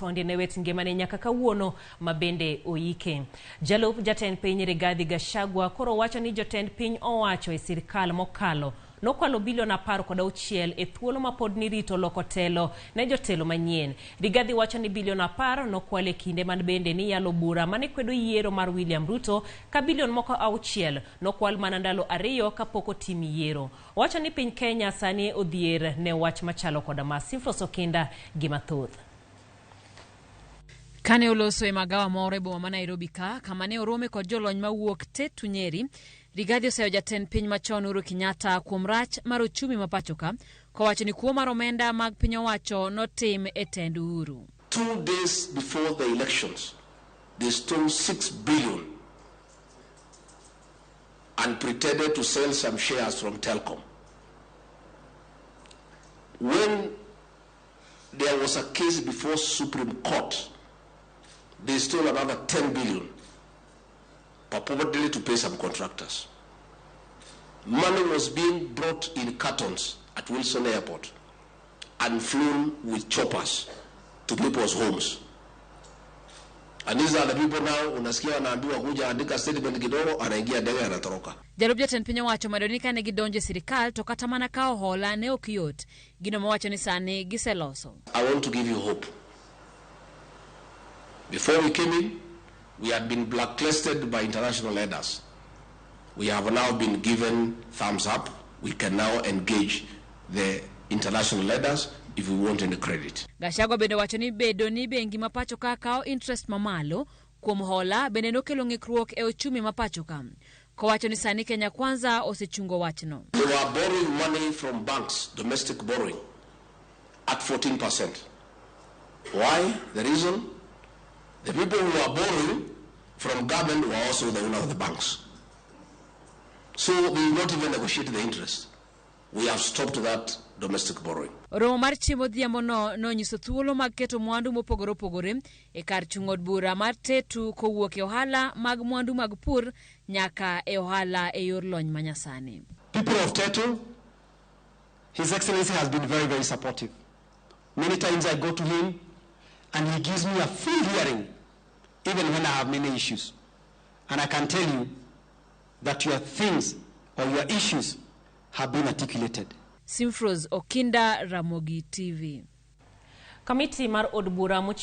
Tondi ne wit ngimane nyaka kawuono ma bende oike. Jalup jatend piny Rigathi Gachagua koro wacho ni jotend piny owacho e sirkal mokalo nokwalo bilion 16 e thuolo ma pod nirito loko telo ne jotelo manyien. Rigathi wacho ni bilion 10 nokwal e kinde man bende niyalo bura mane kwedo yiero mar William Ruto ka bilion moko 6 nokwal mana ndalo 2 kapok otim yiero. Owacho ni piny Kenya sani odhier ne wach machalo koda ma. Simfros Okinda gi mathoth. Kane oloso e magawa moro e boma ma Nairobi ka, kama ne orome kod jolony mawuok Tetu Nyeri, Rigathi oseyo jatend piny machon Uhuru Kenyatta kuom rach mar ochumi ma pacho ka, kowacho ni kuo mar omenda mag piny owacho notim e tend Uhuru. 2 days before the elections, they stole 6 billion and pretended to sell some shares from Telkom. When there was a case before Supreme Court, they stole another 10 billion, purportedly to pay some contractors. Money was being brought in cartons at Wilson Airport and flown with choppers to people's homes. And these are the people now unasikia wanaambiwa kuja andika statement kidogo, anaingia ndege, anatoroka. Jalup jatend piny owacho omedo ni kane gidonjo e sirikal to kata mana kawo hola ne ok yot, gino mowacho ni sani giseloso. I want to give you hope. Before we came in, we had been blacklisted by international lenders. We have now been given thumbs up. We can now engage the international lenders if we want any credit. Gachagua bende wacho ni bedo ni bengi ma pacho ka kawo interest mamalo kuom hola bende nokelo ng'ikruok e ochumi ma pacho ka. Kowacho ni sani Kenya Kwanza osechungo wachno. They were borrowing money from banks, domestic borrowing, at 14%. Why? The reason? The people who were borrowing from government were also the owner of the banks. So they will not even negotiate the interest. We have stopped that domestic borrowing. Romo mar chiemo odhiambo no nonyiso thuolo mag keto mwandu mopogore opogore e kar chung' od bura mar Tetu kowuok e ohala mag mwandu mag pur nyaka e ohala e yor lony manyasani. People of Tetu, His Excellency has been very, very supportive. Many times I go to him and he gives me a full hearing, even when I have many issues. And I can tell you that your things or your issues have been articulated. Simfros Okinda, Ramogi TV. Komiti mar od bura mochung'